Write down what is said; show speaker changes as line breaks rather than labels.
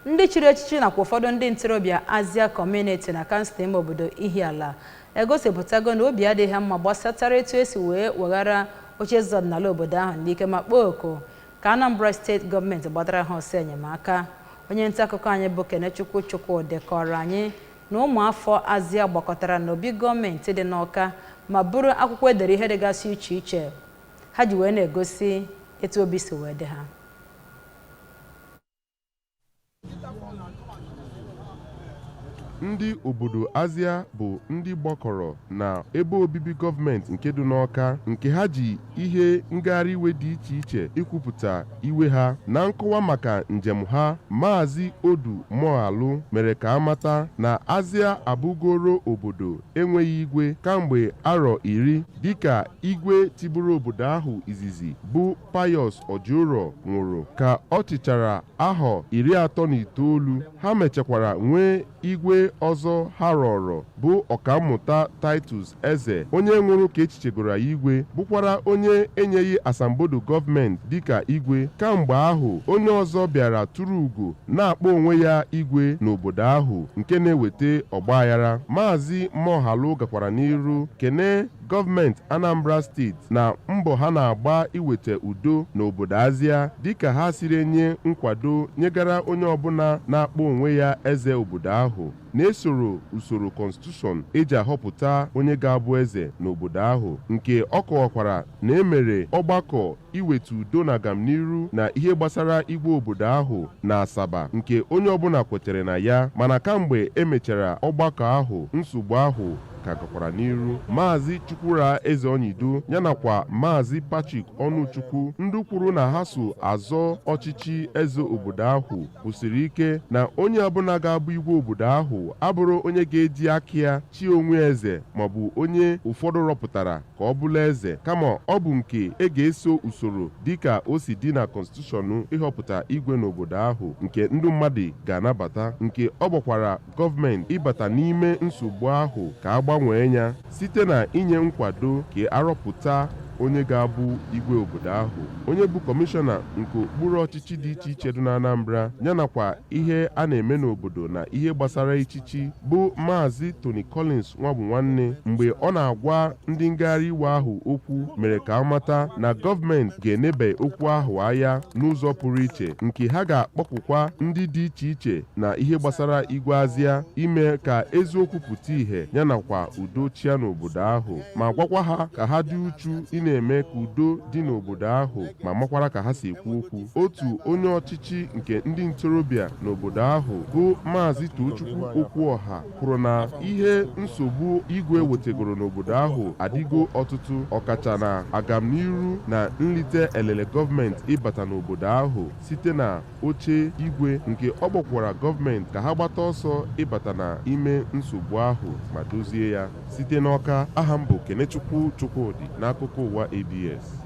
Ndị chiri echichi nakwa ụfọdụ ndị ntorobịa Azia Community na kansụl ime obodo Ihiala egosipụtago na obi adịghị ha mma gbasatara etu esi wee weghara ocheeze ọdịnala obodo ahụ n'ike ma kpọọ oku ka Anambra steeti gọọmenti gbatara ha ọsọ enyemaka. Onye nta akụkọ anyị bụ Kenechukwu Chukwudị kọrọ anyị na ụmụafọ Azia gbakọtara n'obi gọọmenti dị n'Awka ma buru akwụkwọ edere ihe dịgasị iche iche ha ji wee na-egosi etu obi si wee dị ha.
Ndị obodo Azia bụ ndị gbakọrọ na ebe obibi gọọmenti nke dị n'Awka, nke ha ji ihe ngagharị iwe dị iche iche ikwupụta iwe ha. Na nkọwa maka njem ha, Maazị Odu Moghalu mere ka amata na Azia abụgoro obodo enweghị igwe kamgbe arọ 10, dịka igwe chịburu obodo ahụ izizi bụ Pius Ojiuro nwụrụ ka ọ chịchara ahọ 39. Ha mechakwara nwee igwe ọzọ ha rọrọ bụ Ọkammụta Titus Eze, onye nwụrụ ka echichegoro ya igwe, bụkwara onye enyeghị asambodo gọọmenti dịka igwe. Kamgbe ahụ, onye ọzọ bịara tụrụ ugo na-akpọ onwe ya igwe n'obodo ahụ, nke na-eweta ọgbaghara. Maazị Moghalu gakwara n'iru kene gọọmenti Anambra steeti na mbọ ha na-agba iweta udo n'obodo Azia, dịka ha siri enye nkwado nyegara onye ọbụla na-akpọ onwe ya eze obodo ahụ, na-esoro usoro kọnstitushọn eji ahọpụta onye ga-abụ eze n'obodo ahụ, nke ọ kọwakwara na emere ọgbakọ iweta udo na agamniru na ihe gbasara igwe obodo ahụ na Asaba, nke onye ọbụla kwetere na ya. Mana kamgbe emechara ọgbakọ ahụ, nsogbu ahụ ka gakwara n'iru. Maazị Chukwura Eze Onyido ya nakwa Maazị Patrick Ọnụchukwu, ndị kwuru na ha so azọ ọchịchị eze obodo ahụ, kwụsịrị ike na onye ọbụla ga-abụ igwe obodo ahụ abụrụ onye ga-eji aka ya chi onwe eze maọbụ onye ụfọdụ rọpụtara ka ọ bụrụ eze, kama ọ bụ nke e ga-eso usoro dịka o si dị na kọnstitushọn ịhọpụta igwe n'obodo ahụ, nke ndị mmadụ ga-anabata, nke ọ gbakwara gọọmenti ịbata n'ime nsogbu ahụ ka a gbanwee ya site na inye nkwado ka arọpụta onye ga-abụ igwe obodo ahụ. Onye bụ kọmishọna nke okpuru ọchịchị dị iche iche dị n'Anambra ya nakwa ihe a na-eme n'obodo na ihe gbasara echichi bụ Maazị Tony Collins Nwabunwanne, mgbe ọ na-agwa ndị ngagharị iwe ahụ okwu, mere ka amata na gọọmenti ga-enebe okwu ahụ anya n'ụzọ pụrụ iche, nke ha ga-akpọpụkwa ndị dị iche iche na ihe gbasara igwe Azia ime ka eziokwu pụta ìhè ya nakwa udo chia n'obodo ahụ, ma gwakwa ha ka ha dị uchu ị na-eme ka udo dị n'obodo ahụ, ma makwara ka ha si ekwu okwu. Otu onye ọchịchị nke ndị ntorobịa n'obodo ahụ bụ Maazị Tochukwu Okwuọha kwuru na ihe nsogbu igwe wetegoro n'obodo ahụ adịgo ọtụtụ, ọkacha na agamniru na nlite elele gọọmenti ịbata n'obodo ahụ site na oche igwe, nke ọ gbakwara gọọmenti ka ha gbata ọsọ ịbata na ime nsogbu ahụ ma dozie ya. Site n'Awka, aha m bụ Kenechukwu Chukwudị n'akụkọ ụwa ABS.